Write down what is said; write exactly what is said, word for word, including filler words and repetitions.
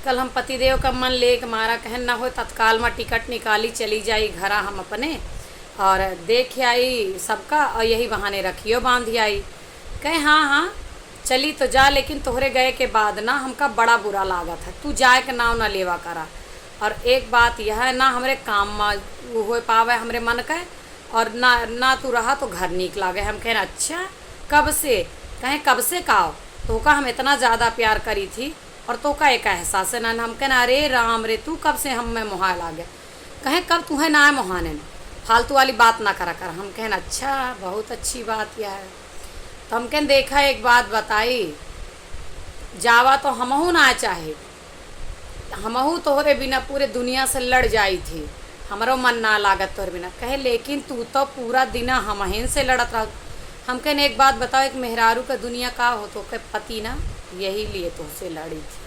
कल हम पतिदेव का मन लेके मारा, कहन ना हो तत्काल मा टिकट निकाली, चली जाई घरा हम अपने, और देख आई सबका, और यही बहाने रखियो बांध आई। कहे, "हाँ, हाँ, चली तो जा, लेकिन तोहरे गए के बाद ना हमका बड़ा बुरा लागत है, तू जाए के नाव ना लेवा करा। और एक बात यह है ना, हमरे काम मा वो हो पावे हमरे मन के, और ना, ना तू रहा तो घर नीक लागे।" हम कहन, "अच्छा, कब से?" कहे, "कब से का? तोहका हम इतना ज्यादा प्यार करी थी, और तोहका एक एहसास है ना।" हम कहन, "अरे राम रे, तू कब से हम में मोहाए लागे?" कहे, "कब तुहे ना मोहाने, फालतू वाली बात ना करा कर।" हम कहन, "अच्छा, बहुत अच्छी बात यह है।" तो हम कहन, "देखा, एक बात बताई, जावा तो हमहू ना चाहे, हमहू तोहरे बिना पूरे दुनिया से लड़ जाई थी, हमरो मन ना लागत तोहरे बिना।" कहे, "लेकिन तू तो पूरा दिन हमहिन से लड़त रह।" हम कहन, "एक बात बताओ, एक मेहरारू का दुनिया का हो?" तो कहे, "पति ना, यही लिए तोहसे लड़ी थी।"